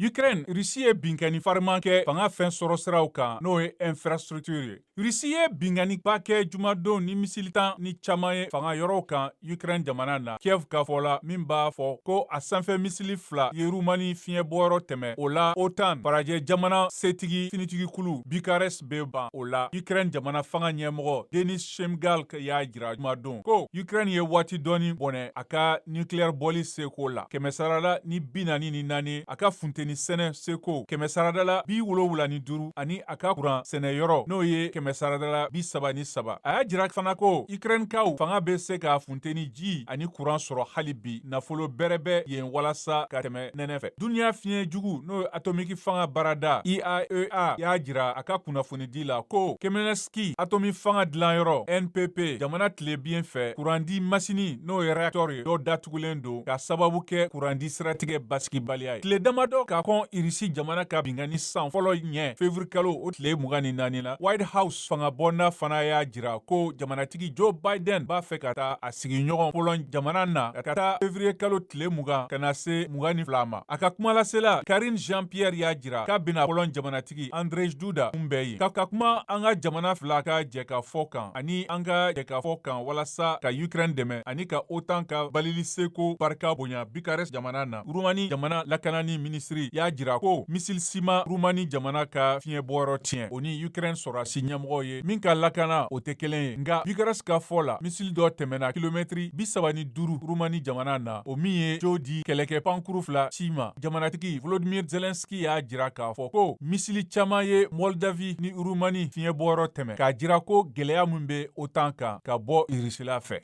Ukraine, Russie ye binkanni fariman kɛ fanga fɛn sɔrɔ siraw kan, n'o ye infrastructure ye. Russie ye binkanniba kɛ jumadon ni misili tan ni caman ye fanga yɔrɔw kan Ukraine jamana na, Kiev ka fɔ la, min b'a fɔ ko a sanfɛ misili fila ye Rumani fiɲɛbɔyɔrɔ tɛmɛ. O la, OTAN, farajɛ jamana setigi finitigikulu, Bucarest bɛ ban o la. Ukraine jamana fanga ɲɛmɔgɔ Denis Shmyhal y'a jira jumadon ko Ukraine ye waati dɔɔni bɔnɛ a ka nucléaire bɔli seko la kɛmɛsarada ni 44, a ka funteni sɛnɛ seko kɛmɛsarada la 75, ani a ka kuran sɛnɛyɔrɔ, n'o ye kɛmɛsarada la 33. A y'a jira fana ko Ukrainekaw fanga bɛ se ka funteni ji ani kuran sɔrɔ hali bi, nafolo bɛrɛ bɛ yen walasa ka tɛmɛ nɛnɛ fɛ. Duniya fiɲɛ jugu, n'o ye atomiki fanga baarada IAEA, y'a jira a ka kunnafonidi la ko Khmelnytsky atomi fanga dilanyɔrɔ NPP jamana tilebin fɛ, kurandi masini, n'o ye réacteur ye, dɔ datugulen don ka sababu kɛ kurandi siratigɛ basigibaliya ye, tile damadɔ ka kɔn Irisi jamana ka binkanni san fɔlɔ ɲɛ, février kalo o tile 24 la. White House fangabonda fana y'a jira ko jamanatigi Joe Biden b'a fɛ ka taa a sigiɲɔgɔn Pologne jamana na ka taa février kalo tile 20 ka na se 22 ma. A ka kumalasela Karine Jean-Pierre y'a jira k'a bɛna Pologne jamanatigi Andrzej Duda kunbɛn yen ka kuma an ka jamana fila ka jɛkafɔ kan ani an ka jɛkafɔ kan walasa ka Ukraine dɛmɛ ani ka OTAN ka balili seko barika bonya Bucarest jamana na. Rumani jamana lakanani minisiri y'a jira ko misili si ma Rumani jamana ka fiɲɛbɔyɔrɔ tiɲɛ. O ni Ukraine sɔrɔdasi ɲɛmɔgɔ ye min ka lakana, o tɛ kelen ye. Nka Bucarest ka fɔ la, misili dɔ tɛmɛna kilomɛtiri 35 Rumani jamana na, o min ye jo di kɛlɛkɛ pankuru fila ci ma. Jamanatigi Volodymyr Zelensky y'a jira k'a fɔ ko misili caman ye Moldavie ni Rumani fiɲɛbɔyɔrɔ tɛmɛ, k'a jira ko gɛlɛya min bɛ OTAN kan ka bɔ Irisila fɛ.